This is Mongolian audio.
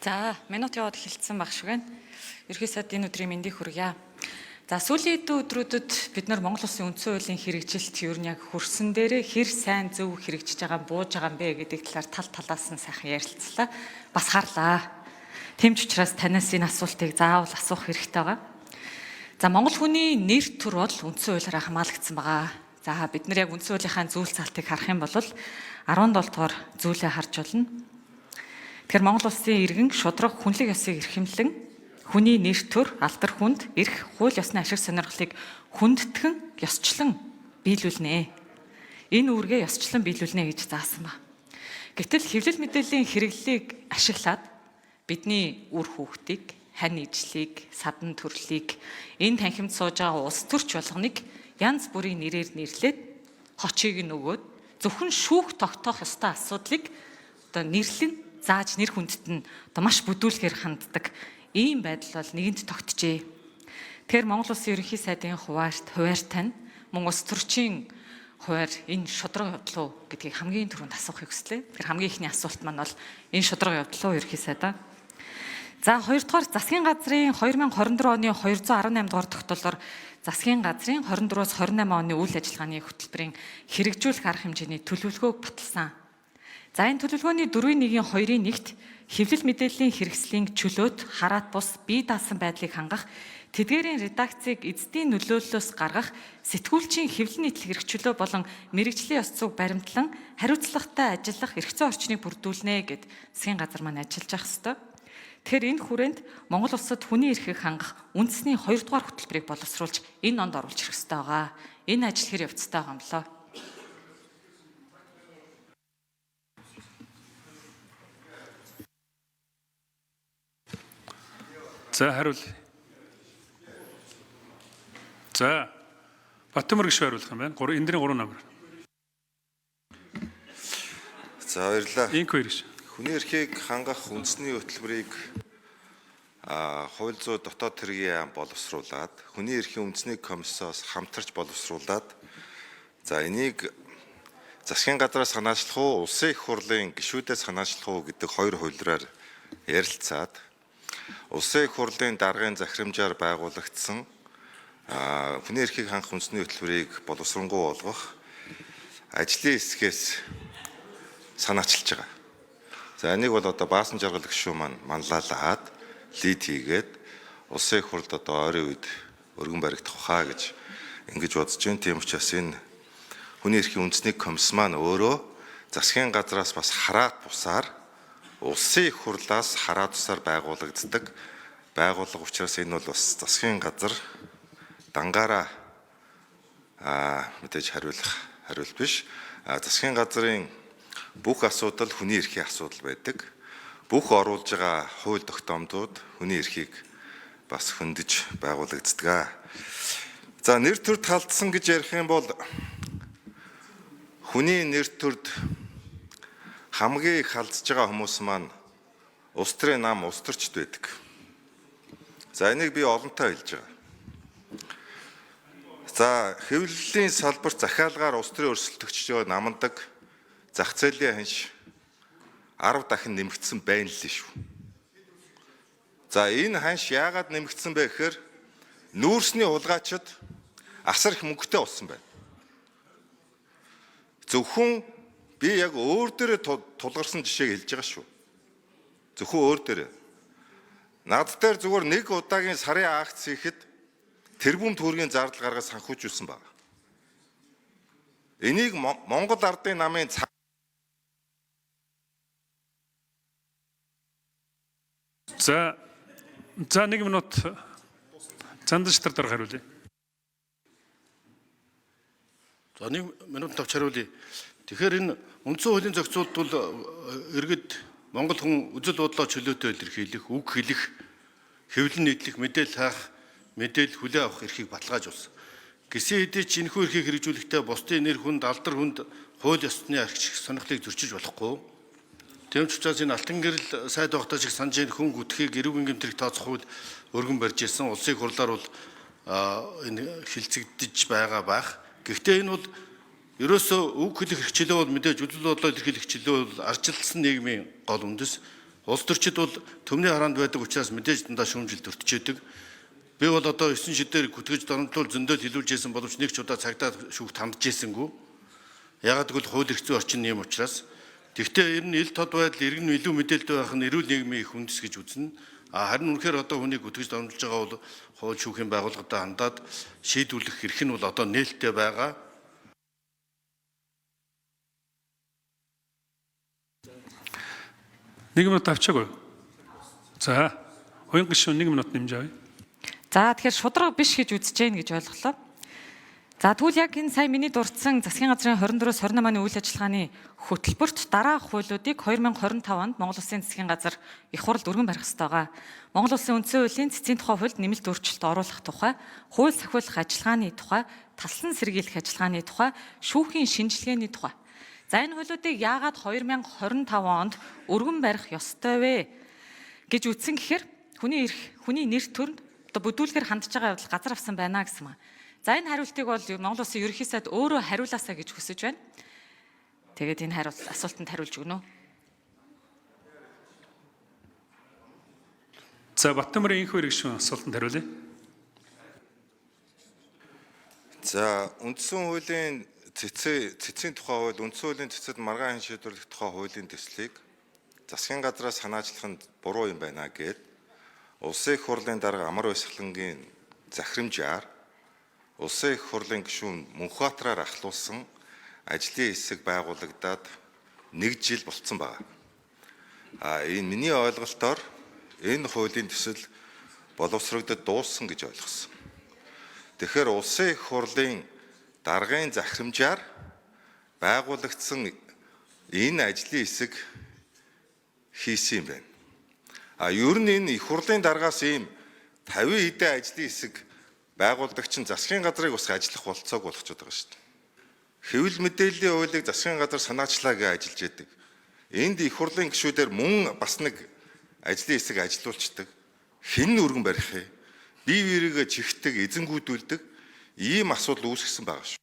За, минут яваад эхэлсэн баг шиг байна. Ерхий сайд энэ өдрийн мэндийг хүргье. За, сүүлийн хэдэн өдрүүдэд бид нар Монгол Улсын үндсэн хуулийн хэрэгжилт ер нь яг хөрсөн дээрээ хэр сайн зөв хэрэгжиж байгаа, бууж байгаа юм бэ гэдэг талаар тал талаас нь сайхан ярилцлаа. Бас харлаа. Тэмч учраас танаас энэ асуултыг заавал асуух хэрэгтэй байгаа. За, Монгол хүний нэр төр бол үндсэн хуулиар хамгаалагдсан байгаа. За, бид нар яг үндсэн хуулийнхаа зүйл залтыг харах юм бол 17 дугаар зүйлээ харж болно. Тэгэхээр Монгол улсын иргэн шудраг хүнлэг ёсыг эрхэмлэн хүний нэр төр, алдар хүнд, эрх, хууль ёсны ашиг сонирхлыг хүндэтгэн ёсчлон биелүүлнэ. Энэ үүргээ ёсчлон биелүүлнэ гэж заасан ба. Гэтэл хэвлэл мэдээллийн хэрэглэлийг ашиглаад бидний үр хүүхдийг, хань ижлийг, садан төрлийг, энэ танхимд сууж байгаа улс төрч болгоныг янз бүрийн нэрээр нэрлээд хочийг нь өгөөд зөвхөн шүүх тогтоох ёстой асуудлыг одоо нэрлэн зааж нэр хүндэт нь одоо маш бүдүүлгээр ханддаг ийм байдал бол нэгэнт тогтжээ. Тэгэхээр Монгол Улсын Ерөнхий сайдын хуваарь тань мөн улс төрчийн хуваар энэ шударга явдал уу гэдгийг хамгийн түрүүнд асуухыг хүслээ. Тэгэхээр хамгийн эхний асуулт маань бол энэ шударга явдал уу, Ерөнхий сайдаа? За, хоёрдугаар засгийн газрын 2024 оны 218 дугаар тогтоолоор засгийн газрын 24-өөс 28 оны үйл ажиллагааны хөтөлбөрийн хэрэгжүүлэх арга хэмжээний төлөвлөгөөг баталсан. За, энэ төлөвлөгөөний 4-1-ийн 2-ын 1-т хэвлэл мэдээллийн хэрэгслийн чөлөөт, хараат бус, бие даасан байдлыг хангах, тэдгээрийн редакцийг эзэдийн нөлөөллөөс гаргах, сэтгүүлчийн хэвлэл нийтлэх эрх чөлөө болон мэргэжлийн ёс зүйг баримтлан хариуцлагатай ажиллах эрх зүйн орчныг бүрдүүлнэ гэд засгийн газар маань ажиллаж явах ёстой. Тэгэхээр энэ хүрээнд Монгол улсад хүний эрхийг хангах үндэсний 2 дугаар хөтөлбөрийг боловсруулж энэ онд оруулж ирэх ёстой байгаа. Энэ ажил хэр явцтай байгаа юм болоо? За, хариул. За, Батмөр гишүүн хариулах юм байна. 3 эндрийн 3 номер. За, баярлалаа. Инк хоёр гишүүн. Хүний эрхийг хангах үндэсний хөтөлбөрийг хууль зүйн дотоод хэргийн яам боловсруулад, хүний эрхийн үндэсний комиссоос хамтарч боловсруулад, за энийг засгийн газраас санаачлах уу, улсын их хурлын гишүүдээс санаачлах уу гэдэг хоёр хувилбараар ярилцаад, улсын их хурлын даргын захирамжаар байгуулагдсан хүний эрхийг хангах үндэсний хөтөлбөрийг боловсронгуй болгох ажлын хэсгээс санаачилж байгаа. За, энийг бол одоо Баасан жаргал гишүүн маань манлайлаад лид хийгээд улсын их хурлд одоо ойрын үед өргөн баригдах хаа гэж ингэж бодож байна. Тийм учраас энэ хүний эрхийн үндэсний комисс маань өөрөө засгийн газраас бас хараат бусаар, улсын их хурлаас хараат тусаар байгуулагддаг байгууллага учраас энэ бол бас засгийн газар дангаараа мэдээж хариулах хариулт биш. Засгийн газрын бүх асуудал хүний эрхийн асуудал байдаг. Бүх оруулж байгаа хууль тогтоомжууд хүний эрхийг бас хөндөж байгуулагддаг. За, нэр төрд халдсан гэж ярих юм бол хүний нэр төрд хамгийн их халдж байгаа хүмүүс маань улс төрийн нам, улс төрчд байдаг. За, энийг би олонтаа хэлж байгаа. За, хэвлэлийн салбарт захиалгаар улс төрийн өрсөлдөгчдөө намандаг зах зээлийн ханш 10 дахин нэмэгдсэн байна л шүү. За, энэ ханш яагаад нэмэгдсэн бэ гэхээр нүүрсний хулгайчид асар их мөнгөтэй болсон байна. Зөвхөн би яг өөр дээрээ тулгарсан жишээг хэлж байгаа шүү. Зөвхөн өөр дээрээ. Над дээр зүгээр нэг удаагийн сарын акц хийхэд тэрбум төгрөгийн зардал гаргаж санхүүжүүлсэн байна. Энийг Монгол Ардын намын За, за, 1 минут Зандан шатар дарга хариулъя. За, 1 минут тавч хариулъя. Тэгэхээр энэ үндсэн хуулийн зохицуулалт бол иргэд Монгол хүн үзэл бодлоо чөлөөтэй илэрхийлэх, үг хэлэх, хэвлэн нийтлэх, мэдээлэл хаах, мэдээлэл хүлээн авах эрхийг баталгаажуулсан. Гэсэн хэдий ч энэхүү эрхийг хэрэгжүүлэхдээ бусдын нэр хүнд, алдар хүнд, хууль ёсны архич сонирхлыг зөрчиж болохгүй. Тийм ч учраас энэ алтан гэрэл сайд байхдаа шиг санаж хүн гүтхийг эрүүгийн гэмтрийг тооцох хууль өргөн барьж ирсэн. Улсын хурлаар бол энэ хилцэгдэж байгаа байх. Гэхдээ энэ бол ерөөсөө үг хэлэх эрх чөлөө бол мэдээж үзэл бодлоо илэрхийлэх чөлөө бол ардчилсан нийгмийн гол үндэс. Улс төрчид бол төмний хараанд байдаг учраас мэдээж дандаа шүүмжил төртөж идэг. Би бол одоо 9 шидээр гүтгэж доромжлуул зөндөл хилүүлж исэн боловч нэг ч удаа цагдаа шүүхт хандж ийсэнгүү. Ягаад гэвэл хууль эрх зүйн орчин юм учраас. Тэгвэл ер нь ил тод байдал иргэн нь илүү мэдээлэлтэй байх нь эрүүл нийгмийн их үндэс гэж үзнэ. А харин үнэхээр одоо хүнийг гүтгэж доромжилж байгаа бол хууль шүүхийн байгууллагатай хандаад шийдвэрлэх эрх нь бол одоо нээлттэй байгаа. Нэг минут авчаагүй. За, уян гишүүн 1 минут нэмж авъя. За, тэгэхээр шударга биш гэж үзэж гэн гэж ойлголоо. За, тэгвэл яг энэ сая миний дурдсан засгийн газрын 24-өөс 28 оны үйл ажиллагааны хөтөлбөрт дараах хуулиудыг 2025 онд Монгол Улсын засгийн газар их хурлд өргөн барих ёстой байгаа. Монгол Улсын үндсэн хуулийн цэцгийн тухай хуульд нэмэлт өөрчлөлт оруулах тухай, хууль сахиулах ажиллагааны тухай, таслан сэргийлэх ажиллагааны тухай, шүүхийн шинжилгээний тухай. За, энэ хуулиудыг яагаад 2025 онд өргөн барих ёстой вэ гэж үздэн гэхээр хүний эрх, хүний нэр төрөнд одоо бүдүүлгээр хандж байгаа явдал газар авсан байна гэсэн юм. За, энэ хариултыг бол Монгол Улсын ерөнхий сайд өөрөө хариулаасаа гэж хүсэж байна. Тэгээд энэ хариулт асуултанд хариулж өгнө үү? За, Баттамарын инх хоёр гишүүн асуултанд хариулъя. За, үндсэн хуулийн цэцгийн тухай хууль, үндсэн хуулийн цэцэд маргаан хэн шийдвэрлэх тухай хуулийн төслийг засгийн газраас санаачлах нь буруу юм байна гэд Улсын их хурлын дарга Амар Баясгалангийн захирамжаар Улсын их хурлын гишүүн Мөнхбаатараар ахлуулсан ажлын хэсэг байгуулагдаад нэг жил болцсон байна. А энэ миний ойлголтоор энэ хуулийн төсөл боловсрогдод дууссан гэж ойлгосон. Тэгэхээр Улсын их хурлын даргын захирамжаар байгуулагдсан энэ ажлын хэсэг хийсэн юм байна. А ер нь энэ их хурлын даргаас ийм 50 хэдэн ажлын хэсэг байгуулдаг чинь засгийн газрыг бас ажиллах болцоог болгочод байгаа шүү дээ. Хэвлэл мэдээллийн хуулийг засгийн газар санаачлаа гэж ажиллаж яадаг. Энд их хурлын гишүүдээр мөн бас нэг ажлын хэсэг ажилуулцдаг. Хэн өргөн барих вэ? Бие биеийгээ чихдэг, эзэнгүүдүүлдэг ийм асуудал үүсгэсэн байгаа шүү.